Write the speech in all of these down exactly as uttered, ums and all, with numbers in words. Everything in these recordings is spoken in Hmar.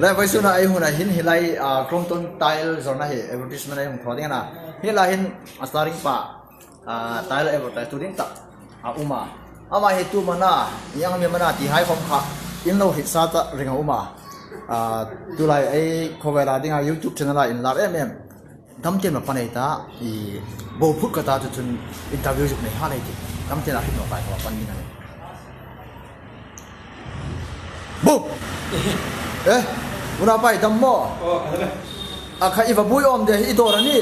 Le vawisuna ei huna hin hi lai, ah, Crompton tile zawrna hi advertisement ei hung thaw ding a na. Hi lai hin a starring pa, ah, tile advertise tu ding tak a um a. Ama hi tu mana, ieng am a na ti hai khom kha, in lo hriet sa ta ring a um a. Ah, tu lai ei khawvela dinga YouTube channel a inlar em em. Dam chen ma pan ei ta, i bo phut ka ta chu chun interview zuk nei ha nei ti. Dam chen a hriet naw kai ka pan ding a nih. Bo! Eh, unau pa i dam maw? Oh, ka dam. A kha i va buoi awm de hi i dawr a ni?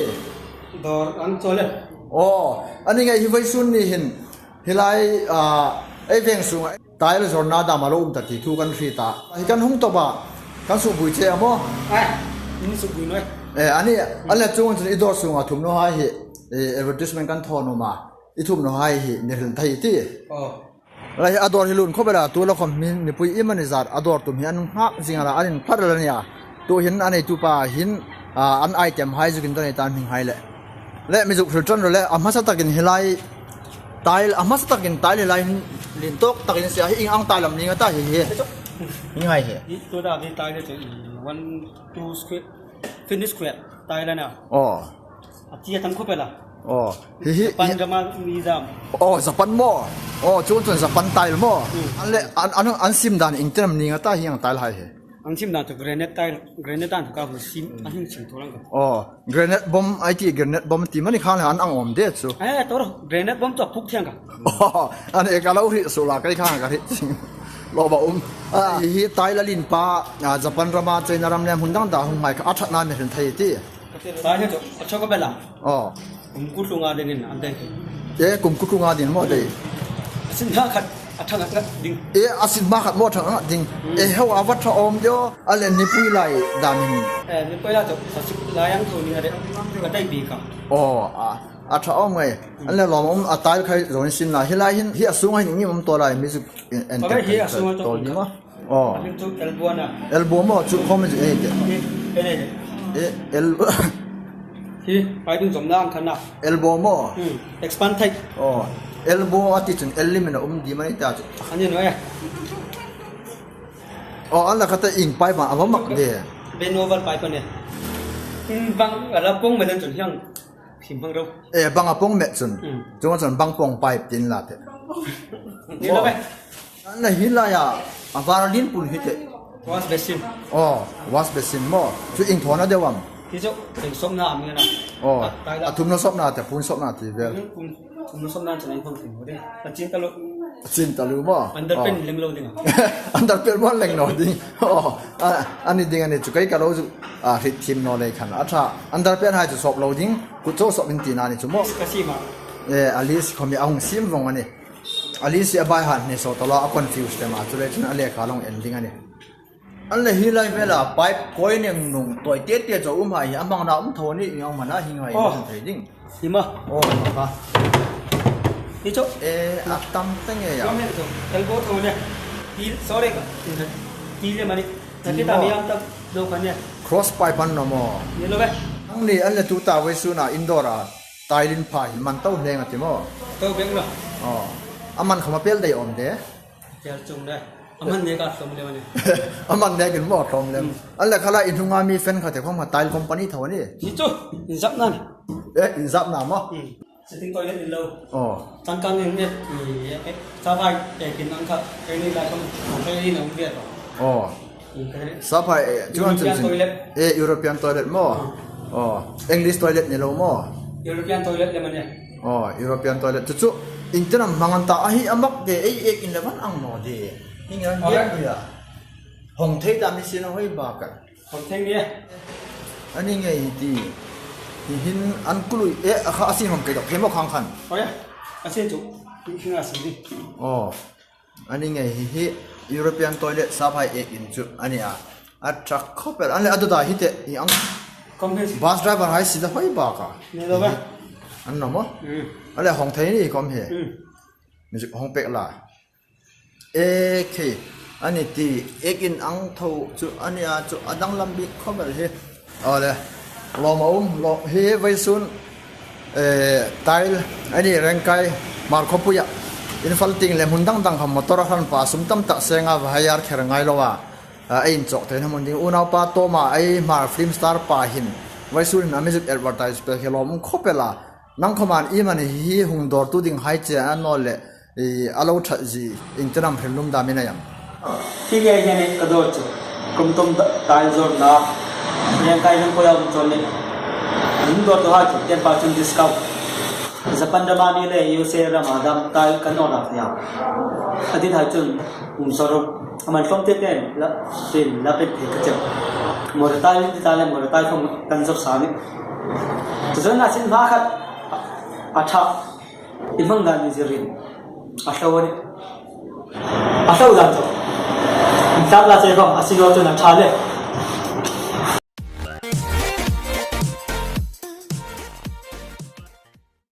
Dawr a ni chu le. Oh, a ni ngei hi vawisun ni hin. Hi lai, ah, ei veng sunga tile zawrna dam a lo um ta ti thu kan hriet a. Hi kan hung tawp a, kan suk buoi che a maw? Eh, in suk buoi naw. Eh, a ni, a le chuong chun i dawr sunga thum nawhai hi, eh, advertisement kan thaw nuom a. I thum nawhai hi mi hril thei ti. Oh. Lai a dawr hi lun khawp el a, tu lo khom mi, mipui iemani zat a dawr tum hi an nghak zing a la, an inphat el a nia. Tu hin a neitu pa hin, ah, an item hai zuk indon ei ta, an hming hai le. Le mi zuk hril ṭan ro le, a hmasa takin hi lai tile, a hmasa takin tile hi lai hin lien tawk takin sie a, hi ieng ang tile am ni nga ta hi hi. Hi ngai hi. Hi tu da di tile chu one, two square, finish square tile a na. Oh. A ti a tam khawp el a. Oh, hi hi. Japan hi rama mi zam. Oh, Japan maw? Oh, chuong chun Japan tile maw? Hmm. An le, an, an, an sim dan ieng tin am ni nga ta hi ang tile hai hi. An sim dan chu granite tile, granite dan chu ka hung sim, an hung sim tho lang ka. Oh, granite bomb, ei ti granite bomb ti mani khan an ang awm de chu. Eh, tawr, granite bomb chu a puk thiang ka. Oh, a ni ka lo hriet suok la, kei khan ka hriet ching. Lo ba um. Ah, hi tile a lien pa, ah, Japan rama, China ram le hmun dang dang hung hai kha a ṭhatna mi hriet thei ti. Tile hi chu a chawk a bel a. Oh. Kum kut tlunga dingin an dai. Eh, kum kut tlunga ding maw dai? A sin hma khat a ṭha ngat ngat ding. Eh, a sin hma khat maw ṭha ngat ding. Hmm. Eh, heo a va ṭha awm de aw. A le nipui lai dam hin. Eh, nipui lai chu sa sik lai ang tho ni a de. Ka dai bi ka. Oh, a, a ṭha awm ngai. An le lawm um a tile khai zo ni sin la. Hi lai hin, hi a sunga hin ieng am um thaw lai, music en, en. Hi a sunga chu thaw ni maw? Oh. A hming chu elbow a na. Elbow maw, chu khom ei ti. Hi, ei, ei. Eh, el- Hi, pai ding zom na ang khan na. Elbow maw? Hmm, expand thei. Oh, elbow a ti chun el limin a um di mani ta chu. A ni naw e. Oh, a la kha ta ieng pipe a va mak de. Bend over pipe a nih. Hmm, bang a la pawng met chun hieng. Sim hmang ro. Eh, bang a pawng met chun. Hmm. Chuong chun bang pawng pipe tiin la te. Ni lo be. An la hi laia, a var lien pun hi te. Wash basin. Oh, wash basin maw. Chu ieng thawna deu am? Hi chu, ieng sopna am ni na. Oh, a, tai la. A thumna sopna te, puon sopna ti vel. Hmm, puon, thumna sopna chun ieng thawna ti mo de. A chin taluo. A chin taluo maw? Underpant leng lo ding a. Underpant maw leng lo ding. Oh, a, a ni ding a ni chu kei ka lo zu, a, hriet thiem naw lei khan. A ṭha, underpant hai chu sop lo ding, kut chau sop in tina ni chu maw? Ka siem a. Eh, Alice khom hi a hung siem vong a ni. Alice a bai han ni so tala a confuse te ma chu le chun a lekha lo en ding a ni. An le hi lai vela pipe koi neng nung tawi te te chu um hai hi a hmangna um tho ni ieng hmana hi ngai. Oh. Hmang thei ding. Hi ma. Oh, ha. Hi chu. Eh, a tam te nge ya. Yom hen chu. Elbow tho ne. Hi, sorry ka. Hi le mani. Nati ta mi am ta do ka ne. Cross pipe an naw maw. Ni lo be. Ang ni an le tu ta vawisuna indoor a. Tile in pha hi man tau hleng a ti maw? Tau bek lo. Oh. A man khom a pel dai awm de. Pel chung de. A man nek a hlawm lem a ni. A man nekin maw hlawm lem. Hmm. A le kha la in hnunga mi fan kha te khom kha tile company tho a ni. Hi chu, inzapna ni. Eh, inzapna maw? Hmm. Sitting toilet ni lo. Oh. Changkang in ni, eh, eh, sa vai, eh, kin ang kha, eh, ni la khom, eh, ni na um ve to. Oh. Sapa, eh, chuan chun European toilet. Eh, European toilet maw? Ah. Oh, English toilet ni lo maw? European toilet le mani. Oh, European toilet. Chu chu, ieng tin am hmang an ta, a hi a mak de, ei ek in le man ang naw de. Hi nge an biak ria. Hong thei ta mi sin a hoi ba ka. Hong thei ni e. A ni ngei hi ti. Hi hin an kului, eh, a kha a sin hong kei dok, thei maw khang khan. Oh, ya. A sin chu. Hi, hi nga sin di. Oh. A ni ngei hi hi European toilet sap hai ek in chu a ni a. A ṭha khawp el. An le a dawt a hi te hi ang. Khom hi. Bus driver hai si ta hoi ba ka. Ni lo ba. An naw maw? Hmm. A le hong thei ni khom hi. Hmm. Music hong pek la. E khi. A ni ti ek in ang tho chu a ni a chu a danglam bik khawp el hi. Aw le, lawm a um, lawm hi vawisun, eh, tile, a ni rengkai, Hmar khawpuia, Imphal tieng le hmun dang dang kha motor a hran pa, sum tam tak senga va hire kher ngai lo a. A, ei inchawk thei hmun ding. Unaupa Tawma, ei Hmar film star pa hin vawisun hin a music advertise pek hi lawm um khawp el a. Nang khawmin iemani hi hung dawrtu ding hai che a naw le, i, a lo ṭhat zie iengtin am hril nuom dam i nei am? Hi nge nge ni ka dawr chu. Kum tum ta-, tail zawrna. Rengkai ram poi a um chuan ni. Hung dawrtu hai chu ten percent discount. Japan rama ni le U S A rama dam tail kan order thei a. A dit hai chun um sawr rawh. A man hlawm te ten la, tin la pek thei ka che. Mawr tail ni tail le mawr tail khawm kan zawr sa ni. Chu chuan a sin hma khat a ṭha. I hmang dan ni zirin a hlo a ni. A hlo dan chu. Tlak la che khawm a sin lo chuan a ṭha le.